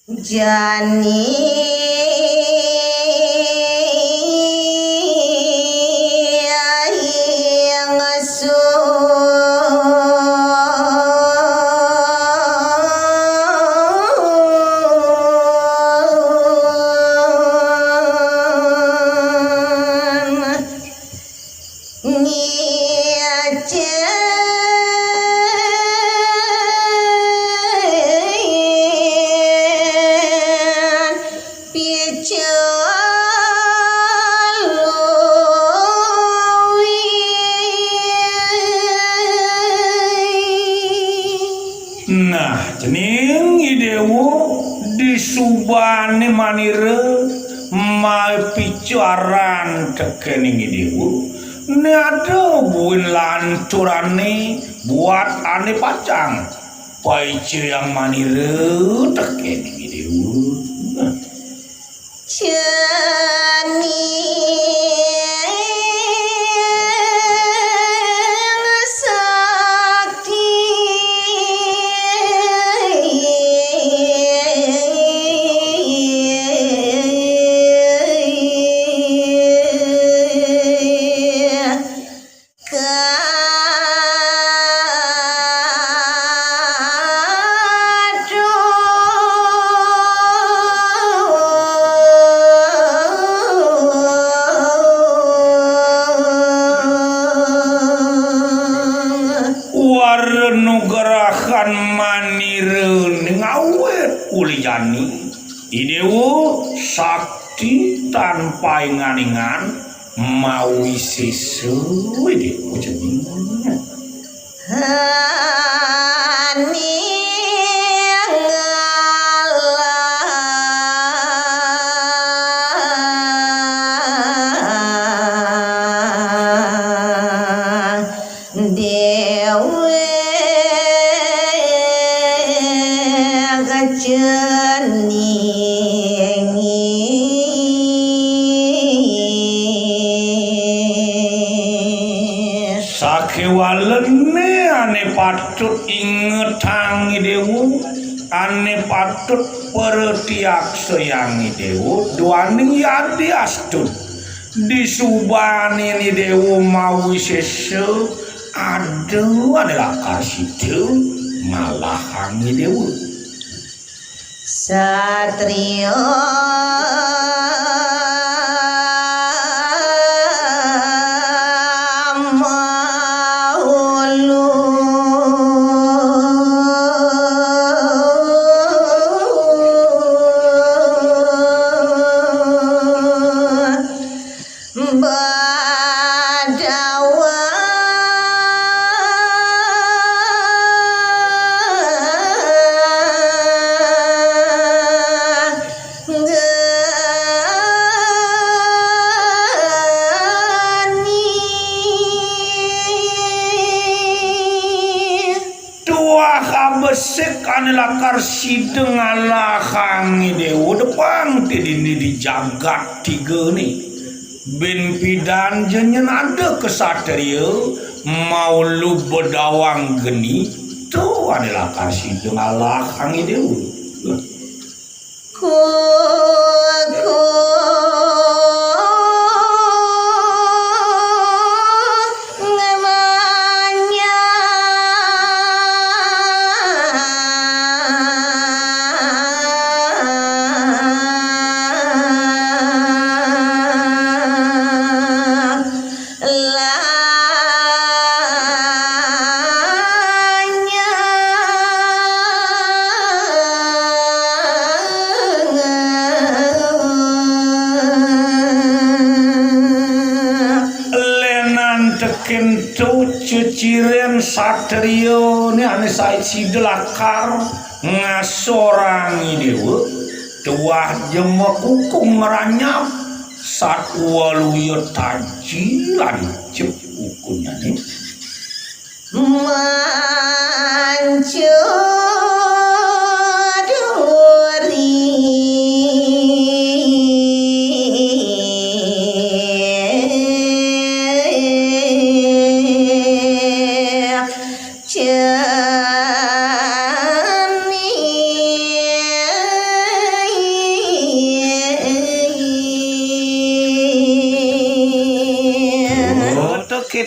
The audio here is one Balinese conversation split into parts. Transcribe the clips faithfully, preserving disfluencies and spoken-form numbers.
Jani Nah, cening I Déwa, disubané manira mapicaran tekéning I Déwa, né ada buin lanturané buat ané pacang paicayang manira tekéning I Déwa. Nah. Cening sakti Wara nugrahan manira ning awit uli jani. I Déwa sakti tan paingan-ingan mawisésa, I Déwa cening. Déwék cening. Sakéwalené ané patut ingetang I Déwa, ané patut pratiaksayang I Déwa, duaning yadiastun disubané I Déwa mawisésa, ada ané lakar sida ngalahang I Déwa. Satriya maulu. Badawa geni. Tuah abesik ané lakar sida ngalahang I Déwa depang ti dini di jagat tiga ni. Bin pidan ja nyén ada kasatriya maulu bedawang geni, to ané lakar sida ngalahang I Déwa. Kuku ngemanya lanya. Lénan tekén to ceciren satriyané ané saé sida lakar ngasorang I Déwa, tuah ja makukung ngranyap, satwa luya taji lan icep kukunyané. Mancuduri. Cening.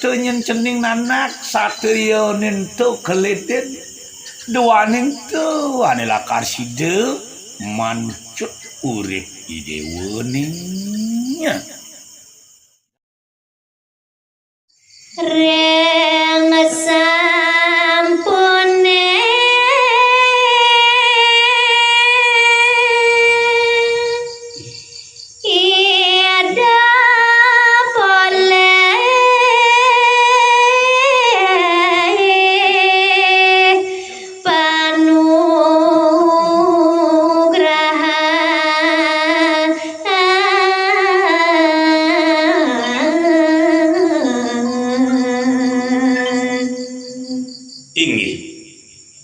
Tenyen cening nanak satriyaning to keleden, duaning to ane lakar sida mancut urip idewaning. Ring sampune Ida polih panugrahan. Inggih.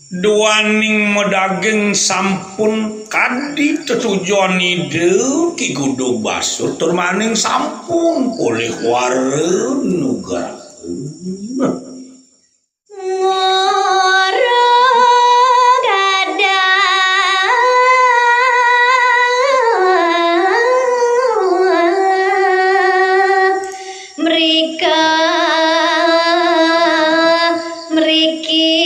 Duaning madaging sampun kadi tetujon Ida Ki Gudug Basur tur maning sampun polih wara nugraha. Ngurung gadah mrika mriki.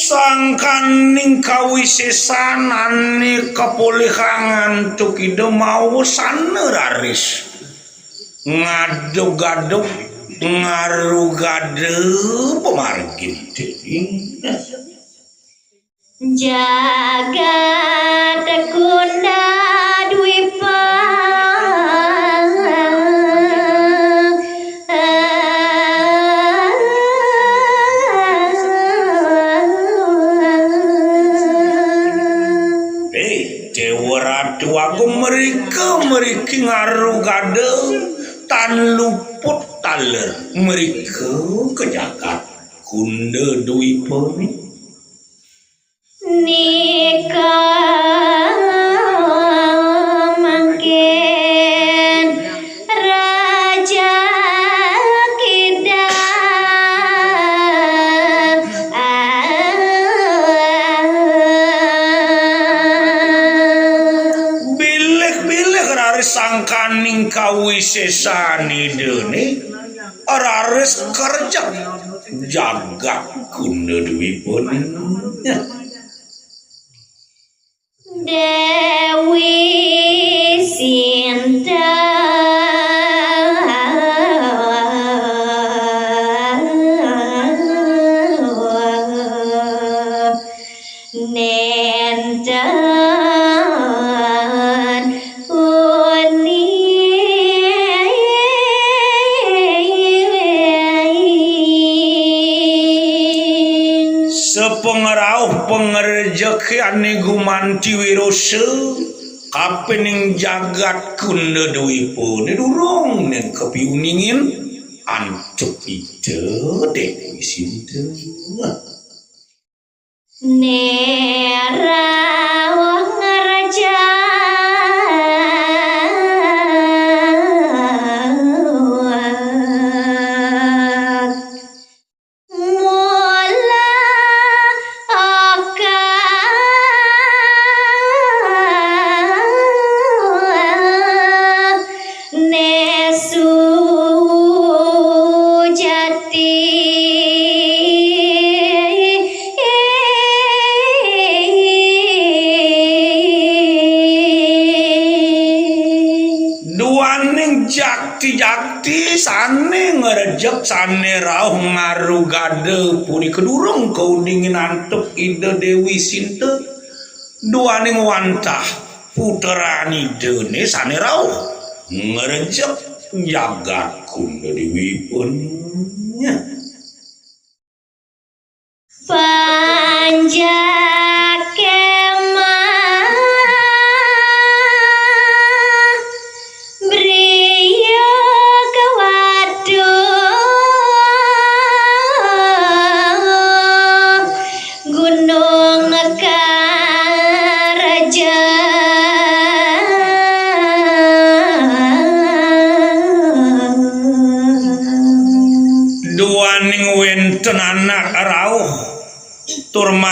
Sangkaning kawisesan ane kapolihang antuk Ida mawesana raris ngadug-adug ngarugada pamargin dening jagat Kunda Dwipa. Eh, Dewa Ratu Agung mrika mriki ngarugada tan luput taler mrika ka jagat Kunda Dwipa ni. Nika mangkin Raja Kidal. Bilih-bilih raris sangkaning kawisesan Idane raris kerjep jagat Kunda Dwipane. Dewi Sinta. Nenten uni. Sapangrauh pangrejeki ane gumanti wirosa, kapining jagat Kunda Dwipane durung ning kapiuningin antuk Ida Dewi Sinta. Nirauh ngerjak mula oka nesu jati. Duaning jakti-jakti sane ngrejep, sane rauh ngarugada punika durung kauningin antuk Ida Dewi Sinta. Duaning wantah putran Idane sane rauh ngrejep jagat Kunda Dwipane. Panjak kemah Bria ke waduk Gunung Karajak. Dua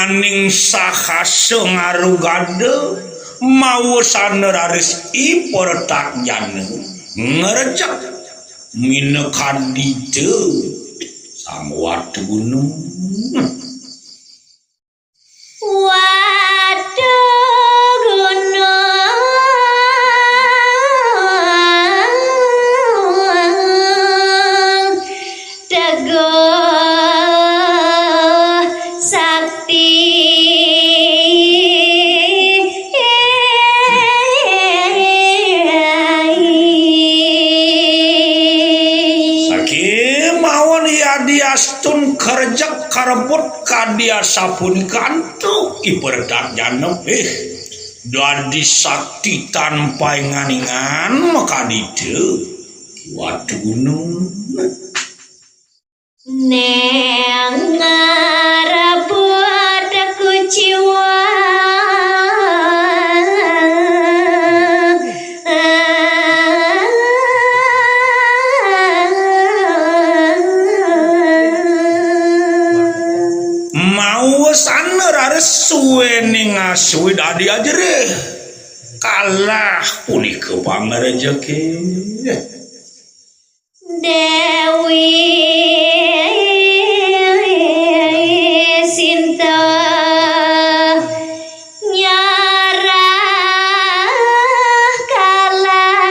Aning sahasa ngarugada, mawasana raris I Pertatjana ngrejek minakadita Sang Watu Gunung. Watu Gunung Teguh Sakti. Sakimaon yadiastun kerjek karebut kadi asapunika antuk I Pertatjana, eh, dadi sakti tan paingan-ingan makadita Watu Gunung. Neng ngarabut kuciwa. Mawasana raris suwéning asué dadi ajerih. Kalah punika pangrejeké. Déwi Sinta nyarah kalah.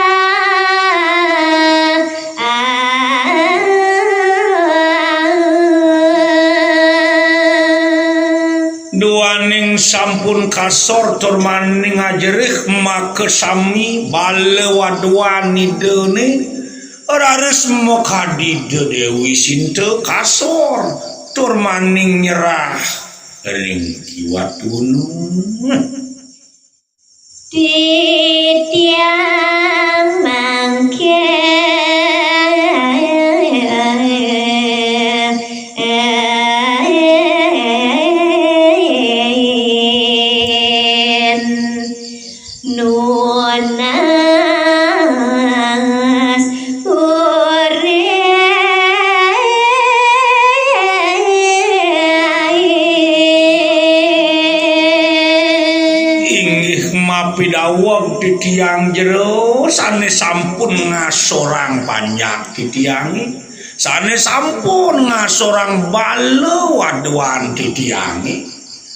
Duaning sampun kasor tur maning ajerih, maka sami bala waduan Idané raris makadi Déwi Sinta kasor tur maning nyerah ring Ki Watu Gunung. Titiang mangkin nunas urip. Inggih mapidaweg titiang jero sané sampun ngasorang panjak titiangé, sané sampun ngasorang bala waduan titiangé.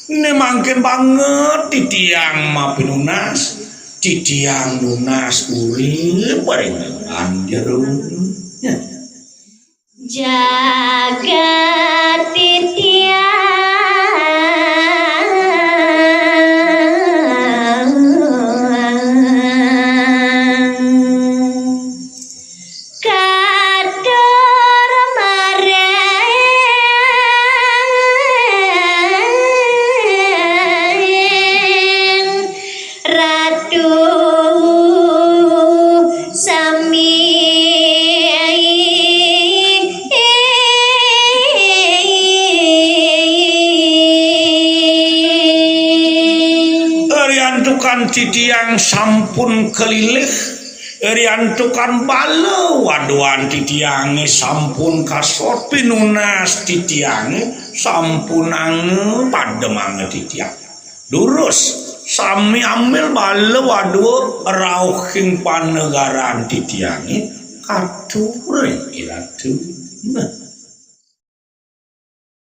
Né mangkin banget titiang mapinunas, titiang nunas urip ring jero. Jagat titiang. Katur maring Ratu sami. Riantukan titiang sampun kalilih, riantukan bala waduan titiangé sampun kasor, pinunas titiangé sampunanga pademanga titiang. Durus, sami ambil bala wadua rauhing panegaran titiangé, katur ring Iratu. Nah.